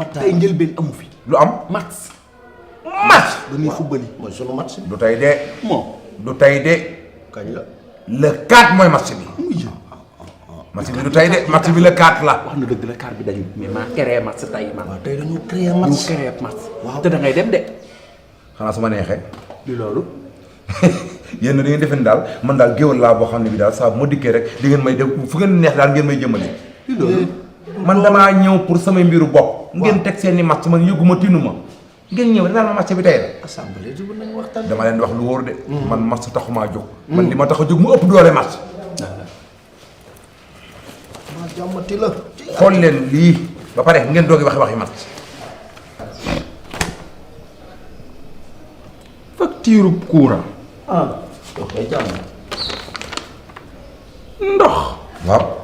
tey njëlbeen amu fi. lu am match. dañuy football mooy sunu match. du tey de. du tey de. kañ la. le 4 mooy match bi. match bi du tey de match bi le 4 la. wax na dëgg la carte bi dañu mais maa créé match tey man. waaw tey dañu créé match. ñu créé match. waaw te da ngay dem de. xanaa su ma neexee. li loolu. yéen da ngeen defe ni daal man daal géwal laa boo xam ne bi daal saa bu ma dikkee rek di ngeen may def fu ngeen neex daal ngeen may jëmale. li loolu. man damaa ñëw pour samay mbiru bopp. ngeen teg seen i match man yëguma tinuma ngeen ñëw daal ma match bi tey la. assemblée bi nañ waxtaan. dama leen di wax lu wóor de. man match taxumaa jóg. man li ma tax a jóg mu ëpp doole match. maa jàmmati la. xool leen lii ba pare ngeen doogi waxi match. facture courant. ok jàmm. ndox. waaw.